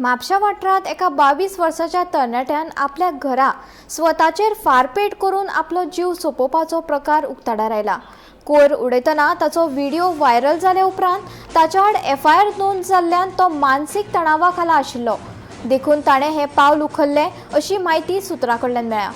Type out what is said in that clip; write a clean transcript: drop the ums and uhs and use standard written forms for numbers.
म्हापशा वाठारांत एका 22 वर्साच्या तरणाट्यान आपल्या घरा स्वताचेर फारपेट करून आपलो जीव सोंपोवपाचो प्रकार उक्ताडार आयला. कोयर उडयतना ताचो व्हिडिओ व्हायरल जाले उपरांत ताच्या आड एफआयआर नोंद जाल्ल्यान तो मानसीक तणावा खाला आशिल्लो, देखून ताणें हें पावल उखल्लें अशी म्हायती सुत्रां कडल्यान मेळ्ळ्या.